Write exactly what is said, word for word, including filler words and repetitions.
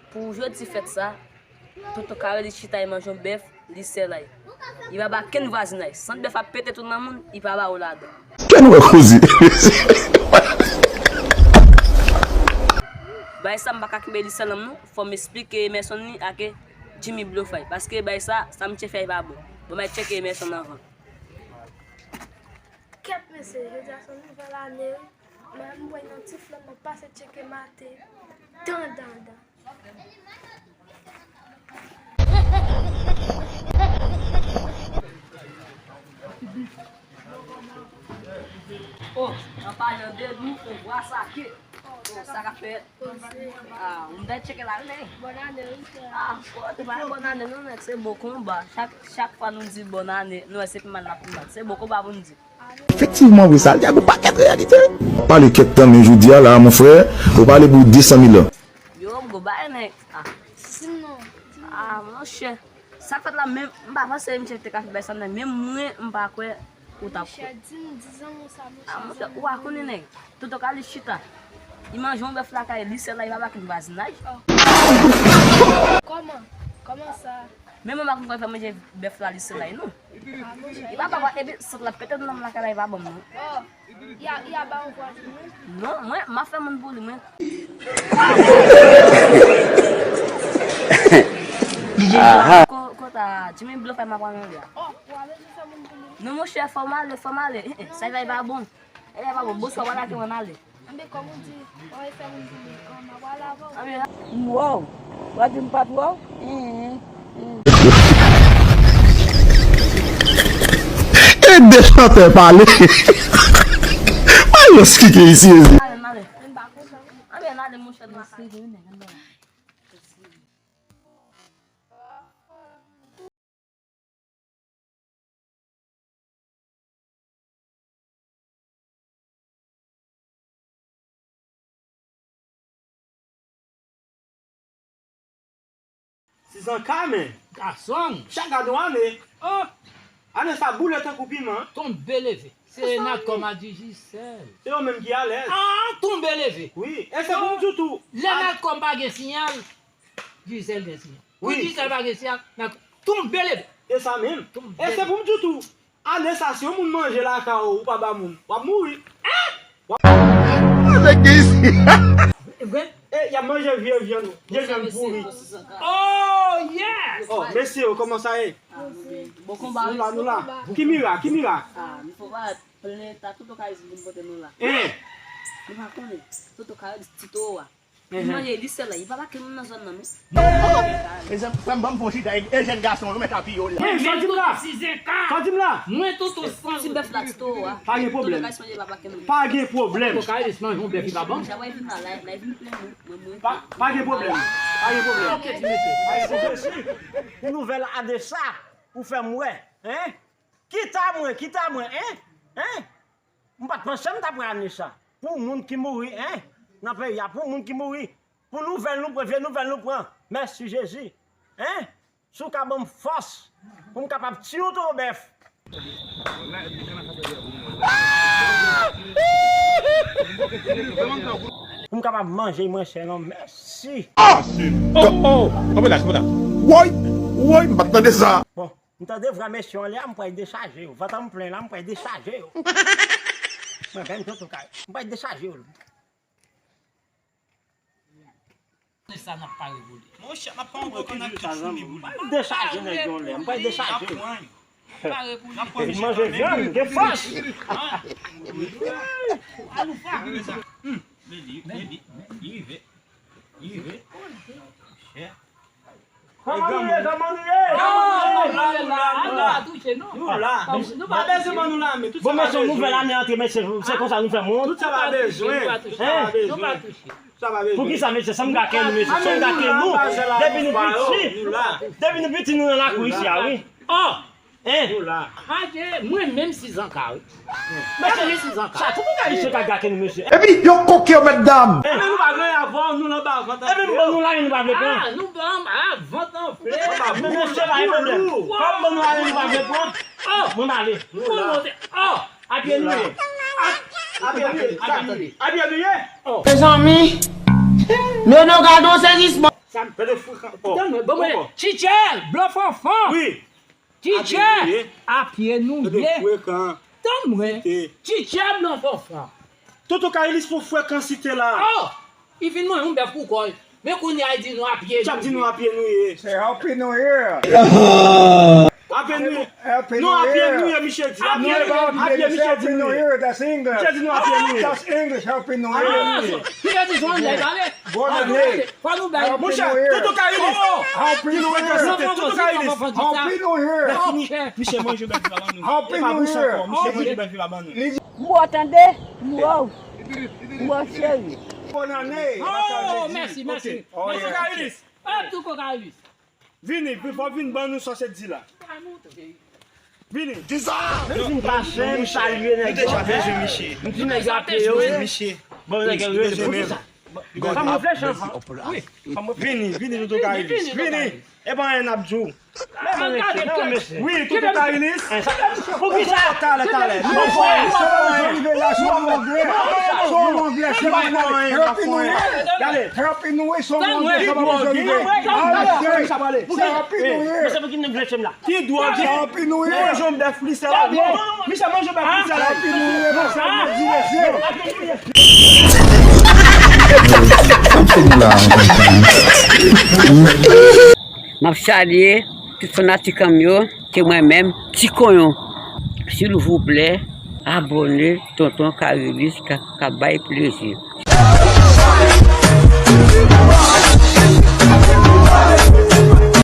Pou jodi fèt sa, Toto Kare li chita, li manje yon bèf, li sèl ay. Li pa ba kenn vwazinay. Sant bèf ap pete tout nan moun, li pa ba ou ladan. Kè nou wè koze. Bay sa m pa ka kenbe li sèl nan m non. Fò m esplike Emerson li ak Jimmy Blofay. Paske bay sa, sa m tcheke fè pa bon. Bon, m al tcheke Emerson anvan. Kèt mesye, jodi a se yon nouvèl ane wi. Mwen menm m pran yon ti flèm, mwen pase tcheke maten. Dan, dan, dan. Oh, an palan de nou, on vwa sa ke. Oh, sa k ap fèt? Ah, m t al tcheke la, men. Bòn ane, wi, frè. Ah, oh, te pa bòn ane, non, nèg, se bon konba. Chak, chak fwa nou di bòn ane, nou wè se pi mal n ap pi mal. Se bon konba pou n di. Efektivman, wi, sa, li gen yon pakèt reyalite. Pale kèk tan, men jodi a, la, mon frè, ou pale pou de san mil an. Yo, m go bay, nèg. Ah. Di m non, di m non. Ah, monchè. Sa k fèt la, menm, m pa panse misye te ka fè bay sa, men menm mwen, m pa kwè ou t ap kwè. Monchè, di m, di zanmi w sa, monchè. Ah, monchè, ou pa konnen, nèg. Toto Kare li chita. Li manje yon bèf lakay li, sèl la, li pa ba kenn vwazinay. Oh. Kòman? Kòman sa? Menm mwen pa konn fè manje bèf la, li sèl la, non. Ah, monchè. Li pa ba, epi sant la pete nan lakay la, li pa ban m, non. Oh. Y a, y a ba yon vwazen, wi. Non, mwen, m ap fè moun pou li, mwen. Ko-, kota Jimmy Blofay m ap pran nan li a. Oh, w a bezwen fè moun pou li, wi. Non, monchè, fò m ale, fò m ale. Eh, eh, sa va, li pa bon. Li pa bon. Bonswa, w a lage mwen ale. Anben, kòm ou di, w a fè moun pou li. Kòm, m ap ale avè w. Anben, Wow! W a di m pa t wè w? E de chantè pale. Mwen yo skike isi, isi. Anben, n ale. Anben, n ale, monchè, nou lakay. Sizanka, men. Gason. Chak gade yon ane. Oh. Ane sa boule tankou piman. Tonbe leve. Se Natcom a Digicel. Se yo menm ki alèz. Ah, tonbe leve. Wi, e se pou m di w tou. Lè Natcom pa gen siyal, Digicel gen siyal. Wi. Pou Digicel pa gen siyal, Natcom tonbe leve. E sa menm. E se pou m di w tou. Ane sa, si yon moun manje lakay ou, ou pa ba moun, w ap mouri. Nèg ki isi. E, y ap manje vye vyann, vye vyann pouri. Oh, yes! Oh, mesye yo, kòman sa ye? Nou la, nou la. Kimira, Kimira. Ah, nou fò pa plen ta, Toto Kare vin pote nou la. Eh! Nou pa konnen. Toto Kare di Tito a. Li manje li sèl la, li pa ba kenn moun nan zòn nan, non. Mezanmi, frè m, ban m fon chita, e, e jèn gason yo mèt apiye w la. Mwen, sa di m la? Sa di m la? Mwen, Toto, san ti bèf la, Tito a. Pa gen pwoblèm. Toto Kare manje pa ba kenn moun. Pa gen pwoblèm. Toto Kare manje yon bèf, li pa ban m. Sa va vin la, la, la vin plen, mwen, mwen. Pa, pa gen pwoblèm. Pa gen pwoblèm. Ok, ti mesye. Pa gen pwoblèm. Pou nouvèl ane sa, ou fè m wè, hein? Kita mwen, kita mwen, hein? Hein? M pa t panse m ta pran ane sa. Pou moun ki mouri, hein? Nan peyi a, pou moun ki mouri. Pou nouvèl nou pran, vye nouvèl nou pran. Mèsi Jezi. Hein? Si w ka ban m fòs pou m kapab tiye yon toro bèf. Pou m kapab manje mwen chè non, mèsi. Oh! Oh! Woy! Woy! M pa t tande sa. Bon. M tande vwa mesye an lè a, m pral dechaje yo. Vant an m plen la, m pral dechaje yo. Mwen menm, Toto Kare, m pral dechaje yo. Sa n ap pare pou li. Monchè, m ap pran yon bòkò n ap tou founi pou li. M pral dechaje nèg yo lè, m pral dechaje yo. Vin manje vyann, gen fòs. Aloufa. Li rive. Li rive. Monchè. Kòman nou ye? Kòman nou ye? Nou la, nou la, nou la. Nou la. Nou pa bezwen ban nou lame. Tout sa pa bezwen. Bon, mesye, nouvèl ane antre, mesye, se konsa nou fè mond. Tout sa pa bezwen. Tout sa pa bezwen. Tout sa pa bezwen. Poukisa, mesye, sa m gake nou, mesye, sa m gake nou. Depi nou piti, depi nou piti, nou nan lakou isi a, wi. Oh! Hein? Adje, mwen menm Sizanka, wi. Mwen menm Sizanka. Sa tout moun ka di se ka gake nou, mesye. Epi yo koke yo, mèt dam. Epi nou pa gen avan, nou nan ba vant anfle. Epi nou ban nou lajan, nou pa vle pran. Ah, nou ban, ah, vant anfle. Men mesye, pa gen pwoblèm. Kòm ban nou lajan, nou pa vle pran. Oh! Mwen ale. Oh! Apye nou ye. Apye nou ye. Apye nou ye. Apye nou ye. Oh. Mezanmi, Nono, gade yon sezisman. Sa m Gade frekan. Oh, Tann mwen, ban mwen. Ankò. Tchitchè, blan fanfan. Wi. Tchitchè, apye nou ye. Gade frekan. Tann mwen. Tchitchè, blan fanfan. Tonton Karilis fè frekansite la. Oh! Li fin manje yon bèf pou kò l. Men kounye a li di nou apye nou ye. Li di nou apye nou ye. Say Happy New Year. Apye nou ye. Happy New Year. Non, apye nou ye, misye di. Apye nou ye, misye di nou ye. Misye di nou apye nou ye. That's English, Happy New Year. Misye di nou apye nou ye. Ki te di son lè pale? Bonne année. Fò nou bay. Monchè, Tonton Karilis. Happy New Year. Tonton Karilis. Happy New Year. Misye manje bèf la ban nou. Happy New Year. Misye manje bèf la ban nou. Mwen tande, mwen, mwen cheri. Bonne année. Oh, mèsi, mèsi. Tonton Karilis. Ah, Tonton Karilis. Vini, vini, fò vin ban nou sa w se di la. Vini. Di sa! Vin pa fè m salye nèg yo. Nou deja bezwen misye. M di nèg yo apye yo. Misye. Bon, nèg yo rele. Pou ki sa? Fò m reflechi anvan. Wi. Vini, vini, Tonton Karilis. Vini. E pa anyen n ap di w. Wi, Tonton Karilis. Pou ki sa? Talè, talè. Nou fò anyen. Fò anyen. Fò anyen. Gade. Happy New Year, son mwen sa pa bezwen rive. Happy New Year. Sa pale. Sa Happy New Year. Mesye pou ki m vle fè m la. Ki dwòg? Sa Happy New Year. Manje yon bèf li sèl. Misye manje yon bèf li sèl. Happy New Year, mesye, mesye. M ap salye tout fanatik an m yo, se mwen menm, Ti Konyon. Silvouplè, abòne Tonton Karilis k ap, k ap bay plezi.